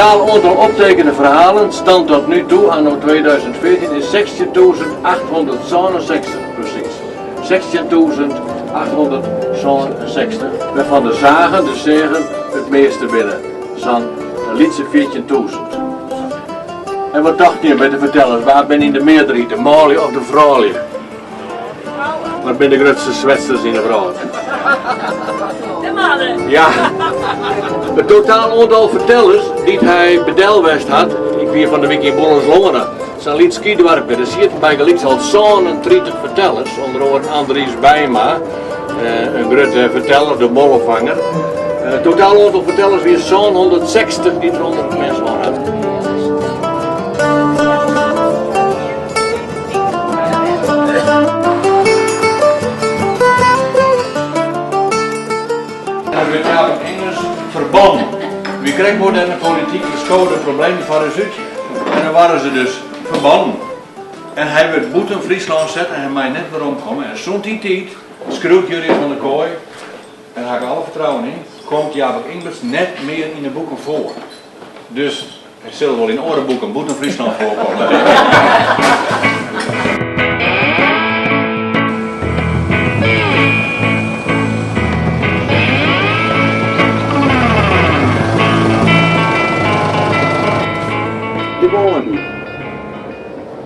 Totaal oantal optekene ferhalen, stand tot nu toe, anno 2014, is 16.867 presys. 16.867, wêrfan de sagen, de sêgen, it measte binne, sa'n lytse 14.000. En wat tochten jim by de fertellers, wa binne yn de mearderheid, de manlju of de froulju? Wat binne de grutste swetsers yn de wrâld? De mannen. Ja. It totaal oantal fertellers dy't hy by del west hat, ik wie fan de wike yn Boelensloane, sa'n lyts skydoarpke, der sieten bygelyks al 37 fertellers, ûnder oaren Andries Bijma, in grutte ferteller, de bollefanger. It totaal oantal fertellers wie 760 dy't er ûnder it mes hân hat. Dan wurdt Jaap Engels ferbannen. Wie krekt moderne polityk ferskode problemen foar ús út en dan waarden se dus ferbannen. En hy wurdt bûten Fryslân set en hy mei net weromkomme. En sûnt dy tiid, skriuwt Jurjen van der Kooi, en dêr ha ik alle fertrouwen yn, komt Jaap Engels net mear yn de boeken foar. Dus hy sil wol yn oare boeken bûten Fryslân foarkomme. De Wâlden.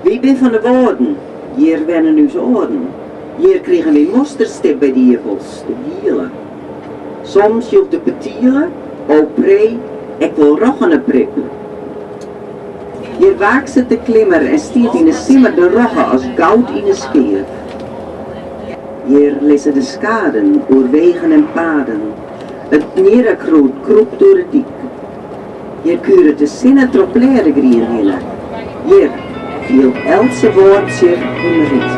Wy bin fan de Wâlden, hjir wennen ús âlden. Hjir krigen wy mosterdstip by de ierpels, de giele. Soms joech de petiele, opree, ek wol roggen in prip. Hjir waakset de klimmer en stiet yn 'e simmer de rogge as goud yn 'e skeaf. Hjir lizze de skaden oer wegen en paden, it njirrekrûd krûpt oer de dyk. Hjir kueret de sinne troch blêdegrien hinne, hjir fielt eltse wâldsjer him ryk.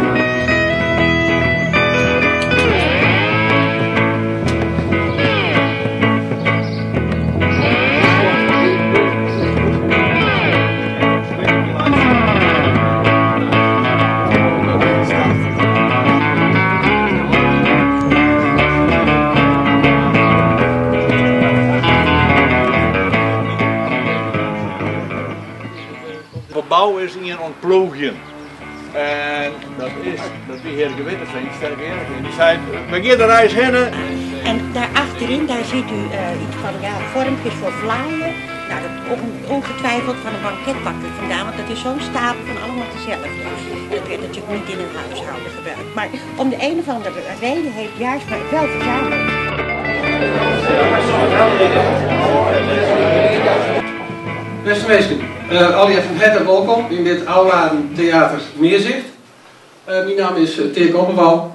Op bou is ien oan it ploegjen. En dat is, dat wie Heerke Witteveen, Sterke Heerke. Dy sei, we gean de reis hinne. En daar achterin, daar ziet u iets van, ja, vormpjes voor vlaaien. Nou, dat ongetwijfeld van een banketbakker vandaan, want dat is zo'n stapel van allemaal dezelfde. Dat werd natuurlijk niet in een huishouden gebruikt. Maar om de een of andere reden heeft Jaarsma het wel verzameld. Beste minsken, allegear fan herte wolkom yn dit Aula Theater Meerzicht. Myn namme is Teake Oppewal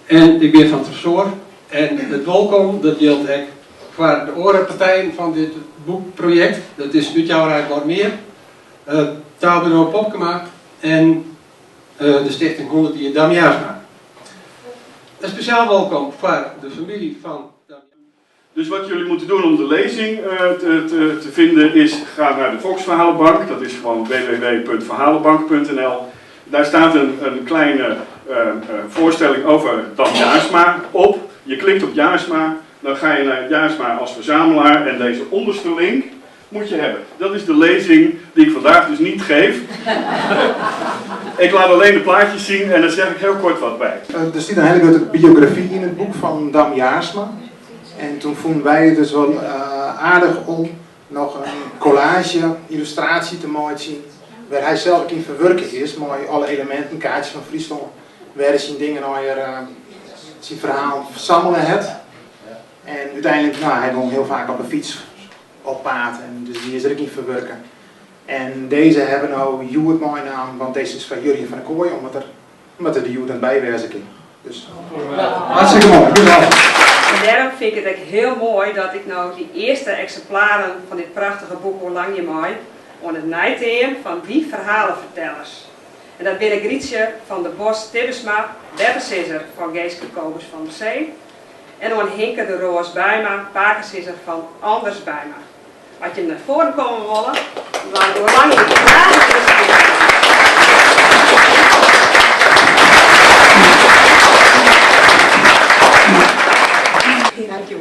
en ik bin fan Tresoar. En it wolkom dat jildt ek foar de oare partijen fan dit boekprojekt. Dat is útjouwerij Bormeer, Taalbureau Popkema en de Stichting 100 jier Dam Jaarsma. In spesjaal wolkom foar de famylje fan Dam Jaarsma. Dus wat jullie moeten doen om de lezing te vinden is, ga naar de Volksverhalenbank, dat is gewoon www.verhalenbank.nl. Daar staat een kleine voorstelling over Dam Jaarsma op. Je klikt op Jaarsma, dan ga je naar Jaarsma als verzamelaar en deze onderste link moet je hebben. Dat is de lezing die ik vandaag dus niet geef. Ik laat alleen de plaatjes zien en daar zeg ik heel kort wat bij. Er stiet in hiele grutte biografy yn it boek fan Dam Jaarsma. En toen fûnen wy it dus wol aardich om noch in kollaazje, yllustraasje te meitsjen, wêr hy sels ek yn ferwurke is mei alle eleminten, kaartsje fan Fryslân, wêr er syn dingen allegear, syn ferhalen fersammele hat. En úteinlik, no, hy gong hiel faak op 'e fyts op paad en dus dy is der ek yn ferwurke. En dizze hawwe we no hjoed meinaam, want dizze is foar Jurjen van der Kooi, omdat er omdat er der hjoed net by wêze kin. Dus hartstikke moai, goed dwaan. En dêrom fyn ik it ek hiel moai dat ik no dy earste eksimplaren fan dit prachtige boek oerlangje mei oan it neiteam fan dy ferhalefertellers. En dat binne Grytsje van der Bos-Tibbesma, beppesizzer fan Geeske Kobus van der Zee, en oan Hinke de Roas Bijma, pakesizzer fan Anders Bijma. As jim nei foaren komme wolle, dan oerlangje ik graach it earste boek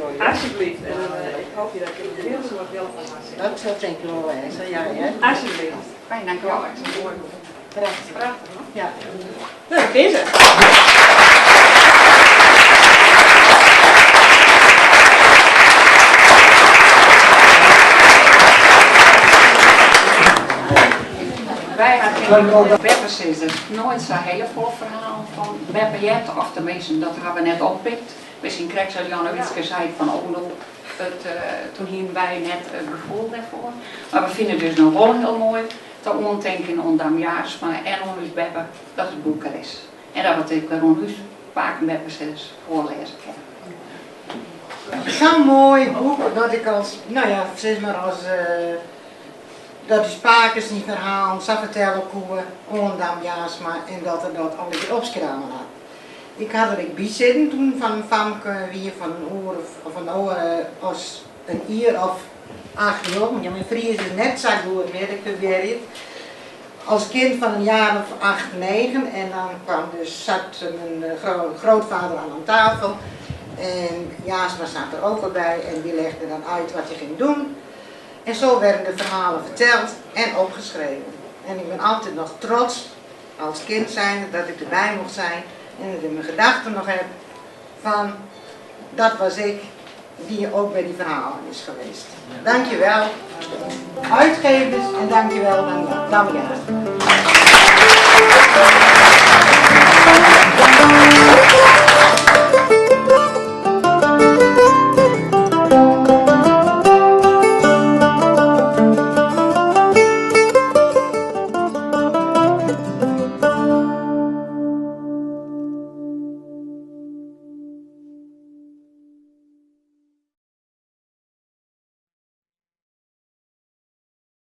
oan jim. Alsjeblieft. En ik hoopje dat jim der hiel soad wille fan ha sille. sil it tink ik wol lêze, ja hear. Alsjeblieft. Fijn, dankjewel. Ek sa'n moai boek. Prachtich. Prachtich, hoor. Ja. Nou, dat is it. Wy ha gjin beppesizzer, noait sa hele folle ferhalen fan beppe heard, of teminsten dat ha we net oppikt. Miskien krekt sa't Jannewietske seit fan oh no, it, toen hienen wy net it gefoel dêrfoar. Mar we fine it dus noch wol hiel moai te oantinken oan Dam Jaarsma en oan ús beppe dat it boek der is. En dat we it ek wer oan ús pake en beppesizzers foarlêze kinne. Sa'n moai boek dat ik als, no ja, sis mar as dat ús pake syn ferhalen sa fertelle koe oan Dam Jaarsma en dat er dat allegear opskreaun hat. Ik ha der ek by sitten toen fan in famke wie fan in oer of in oare as in jier of acht, njoggen, ja myn Frysk is net sa goed mear, ik probearje it, als kind van een jaar of acht, negen en dan kwam dus zat mijn grootvader al aan tafel en Jaarsma zat er ook al bij en die legde dan uit wat hij ging doen. En zo werden de verhalen verteld en opgeschreven. En ik ben altijd nog trots als kind zijnde dat ik erbij mocht zijn en het in mijn gedachten nog heb van dat was ik die ook bij die verhalen is geweest. Dankjewel uitgevers en dankjewel Damja.